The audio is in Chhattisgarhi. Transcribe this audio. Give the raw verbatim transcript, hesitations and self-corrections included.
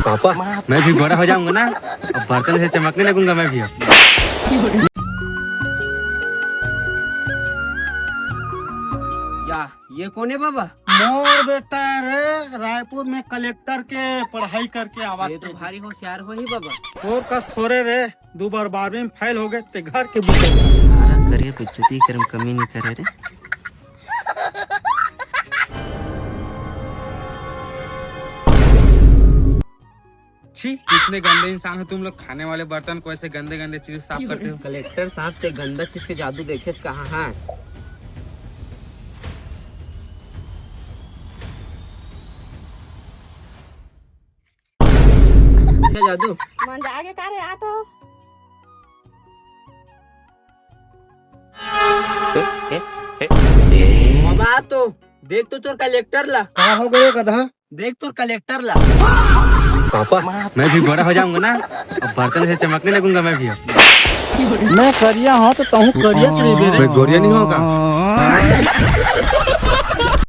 पापा, मैं भी गोरा हो जाऊंगा ना, अब बर्तन से चमकने लगूंगा मैं भी अब। या, ये कोन हे बाबा? मोर बेटा रे, रायपुर में कलेक्टर के पढ़ाई करके आवत हे। ये तो भारी होशियार होही बाबा। तोर कस थोरे रे, दू बार बारहवीं में फेल हो गे ते घर के बुते। सारा करिया बेइज्जती करे में कमी नहीं करे रे। छी, कितने गंदे इंसान हो तुम लोग, खाने वाले बर्तन को ऐसे गंदे गंदे चीज से साफ करते हो। कलेक्टर साहब, ते गंदा चीज के जादू देखे से कहाँ है? क्या जादू? मन जागे का रे, आ तो। बाबा, आ तो देख तो तोर कलेक्टर ला। का हो गए गधा? देख तोर कलेक्टर ला। पापा, मैं भी गोरा हो जाऊंगा ना, अब बर्तन से चमकने लगूंगा मैं भी अब। मैं करिया हूँ तो तहूँ करिया चुरी दे रे। मैं गोरिया नहीं होगा।